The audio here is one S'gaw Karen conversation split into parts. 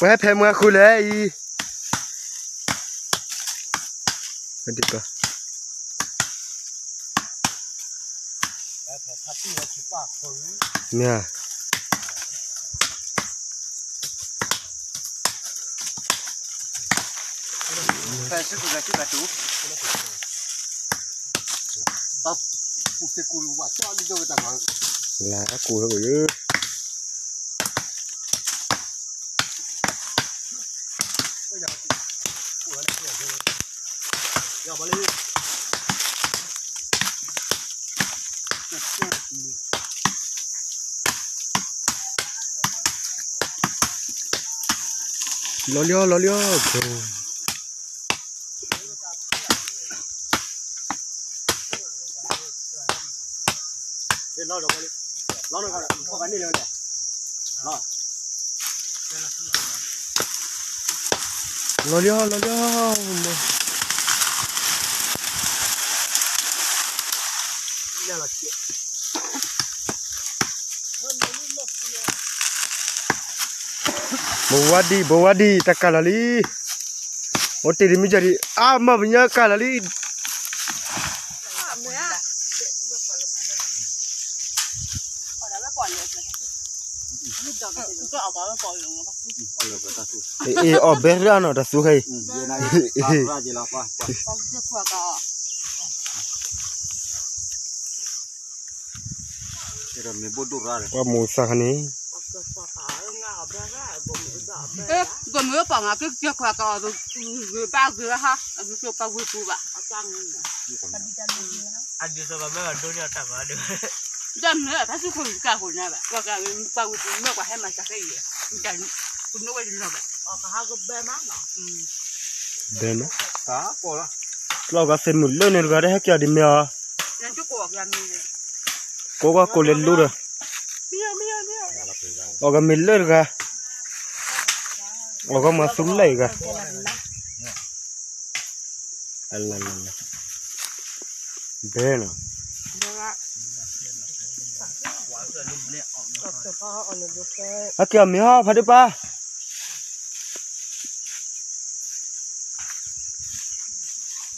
ပှၤဟဲဖဲးမွဲဃုာ်လဲၣ်အံၤ, ဒ်ပှၤ မ့ၢ် လၢအကူၣ်ဟဲက့ၤယ လီၤလံ လီၤလံ လီၤလံ လီၤလံ ဘိဝါဒံ ဘိဝါဒံ တၢ်ကၢ်လီၤလံ, အိၣ်တ့ၢ်ဒံးမ့ၢ်ကၢ်ဒံး အါမၢ်ပညါ ကၢ်လီၤလံ. အ့ၣ် အီၣ်ဘဲရၣ်နီၤ တၢ်သူခဲအံၤ, ပှၤမိၢ်သးခါန့ၣ် ဂီၢ်မုၢ်ပှၤငါက့ၤကဲခွါကအီၤ ဂ့ၤဘၣ်ဂ့ၤဟါ အဂ့ၤကဲပှၤဝံၤပူၤဘၣ် အဒ်သိးဘၣ်မ့ၢ်ဘၣ်ဒိန့ၢ်အတၢ်မၤဒီး တၢ်မနုၤဖဲသူခိၣ်ကၢ်ဃိန့ၣ်ဘၣ် ပှၤကပှၤဝံၤပူၤမ့ၢ်ပှၤဟဲမၤစၢ်ခဲအံၤ တၢ်ပနိဝဲတလီၤဘၣ် ဘဲမး လီၤဂၤသ့ၣ်မုၢ်လၢန့ၣ်တဂၤဒီးဟဲက့ၤအီၤဒ်မ့ၢ်အီၤ ကိးကွၢ်ကိးလဲၤလူဒီး အီၣ်ဂၤမ့ၢ်လၢတဂၤ အီၣ်ဂၤမၤသူလဲၣ်ဂၤ ဘဲနီၤ ဟဲက့ၤအီၤမ့ၢ်ဟီဖါဒံပၢ် န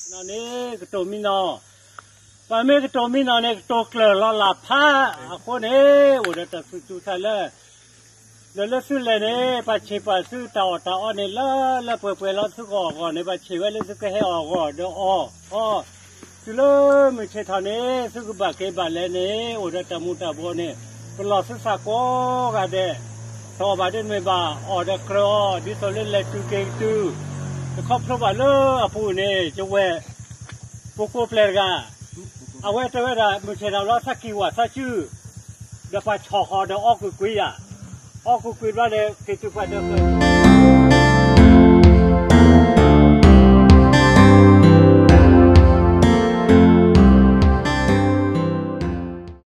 ီၣ်န့ၣ် ကတိၤမံနီၤ, ပှၤမ့ၢ်ကတိၤမံနီၤန့ၣ် ကတိၤကျၢၤလီၤလၢ်ဖးအဃိန့ၣ် အိၣ်ဒီးတၢ်သူၣ်စူၤသးလၢ လၢလၢသုလဲၤန့ၣ် ပှၤဆံးပှၤသုတၢ်အီၣ်တၢ်အီန့ၣ် လၢလၢပှဲၤပှဲၤလီၤ သုကအီၣ်အဂီၢ်န့ၣ် ပှၤဆံးဝဲလၢသုကဟဲအီၣ်အဂီၢ်ဒီးအီၣ်အီၣ် တုၤလၢမုၢ်ဆ့ၣ်ထီၣ်န့ၣ် သုကဘၣ်က့ၤဘၣ်လဲၤန့ၣ် အိၣ်ဒီးတၢ်မူၤတၢ်ဘှီးန့ၣ် ပလီၢ်သုသးကိးဂၤဒဲး, တအီၣ်ဘၣ်ဒ်န့ၣ်ဘၣ် အီၣ်ဒီးကြၢးအီၤ ဒ်သိးလၢလဲၤတုၤက့ၤကတုၤ, တခီဖျိဘၣ်လၢအပူၤန့ၣ် ယဝဲၢ် ပကိးပျဲၢ်တဂၤ, အဝဲတဲဝဲဒၣ် မုၢ်ဆ့ၣ်ထီၣ်လီၤ သးကံၢ်ဝၣ်သးစု, ဒီးပှၤဆီၣ်ဃီၤဒီးအီၣ်ကွံာ်ကွံာ်ယၤ, အီၣ်ကွံာ်ကွံာ်ဘျီဒီး က့ၤတုၤပှၤဒီးဃၢၤ